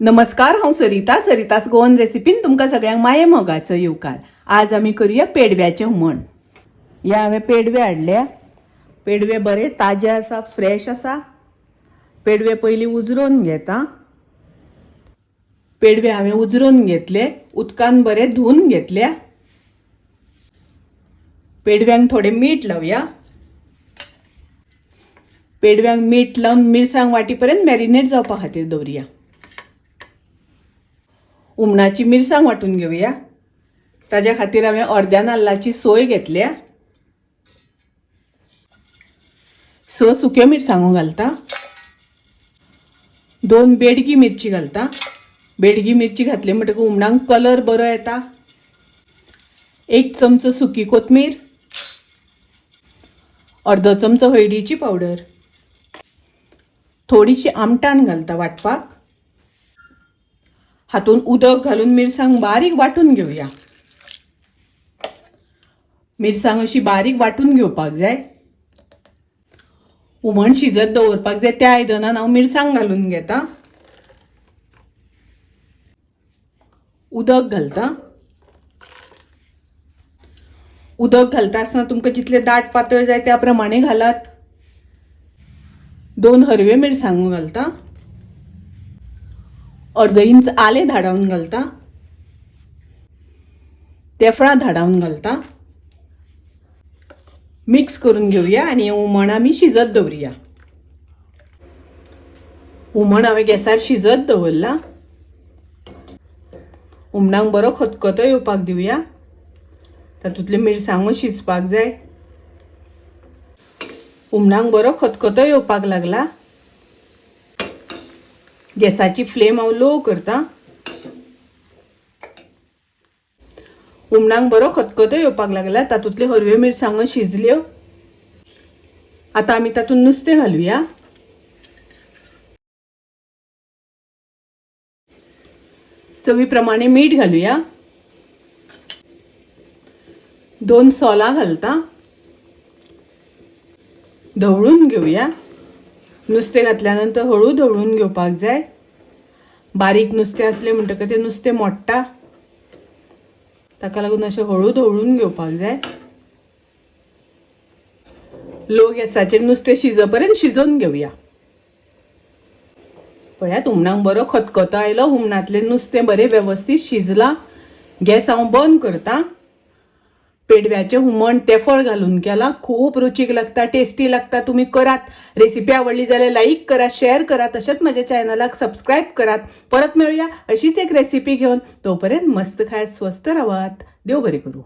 नमस्कार, हांव सरिता. सरितास गोवन रेसिपीन तुमकां सगळ्यांक माये मोगाचो येवकार. आज आमी करूया पेडव्याचें हुमण. या हांवें पेडवे हाडल्या. पेडवे बरे ताजे आसा, फ्रेश आसा. पेडवे पयलीं उजरोवन घेता. पेडवे हांवें उजरोवन घेतले, उदकान बरे धुवन घेतल्या. पेडव्यांक थोडें मीठ लावया. पेडव्यांक मीठ लावन मिरसांग वाटी पर्यंत मॅरिनेट जावपा खातीर दवरुया. हुमणाची मिरसांग वांटून घेवया. ताज्या खातीर हांवें अर्द्या नाल्लाची सोय घेतल्या. 6 सुक्यो मिरसांगो घालता. 2 बेडगी मिरची घालता. बेडगी मिरची घातली म्हणटकच हुमणाक कलर बरो येता. 1 चमचो सुकी कोथमीर, अर्दो चमचो हळदीची पावडर, थोडीशी आमटाण घालता वांटपाक. हातून उदक घालून मिरसांग बारीक वांटून घेवया. मिरसांग अशी बारीक वांटून घेवपाक जाय. हुमण शिजत दवरपाक जाय त्या आयदनान हांव मिरसांग घालून घेता. उदक घालता. उदक घालता आसतना तुमकां जितले दाट पातळ जाय त्या प्रमाणे घालात. 2 हरव्यो मिरसांगो घालता. अर्द इंच आलें धाडावन घालता. तेफळां धाडावन घालता. मिक्स करून घेवया आनी हुमण आमी शिजत दवरुया. हुमण हांवें गॅसार शिजत दवरला. हुमणाक बरो खतखतो येवपाक दिवया. तातूंतल्यो मिरसांगो शिजपाक जाय. हुमणाक बरो खतखतो येवपाक लागला. गॅसाची फ्लेम हांव लो करता. हुमणाक बरो खतखतो येवपाक लागला. तातूंतल्यो हरव्यो मिरसांगो शिजल्यो. आतां आमी तातूंत नुस्तें घालुया. चवी प्रमाणे मीठ घालुया. 2 सोलां घालता. धवळून घेवया. नुस्तें घातल्या नंतर हळू धवळून घेवपाक जाय. बारीक नुस्तें आसलें म्हणटकच तें नुस्तें मोडटा, ताका लागून अशें हळू धवळून घेवपाक जाय. लो गॅसाचेर नुस्तें शिजपर्यंत शिजोवन घेवया. पळयात, हुमणाक बरो खतखतो आयलो. हुमणांतलें नुस्तें बरें वेवस्थीत शिजलां. गॅस हांव बंद करता. पेडव्याचें हुमण तेफळ घालून केलां. खूब रुचीक लागता, टेस्टी लागता. तुमी करात. रेसिपी आवडली जाल्यार लायक करा, शेअर करा, तशेंच म्हज्या चॅनलाक सबस्क्रायब करात. परत मेळुया अशीच एक रेसिपी घेवन. तोपर्यंत मस्त खायात, स्वस्थ रावात. देव बरें करूं.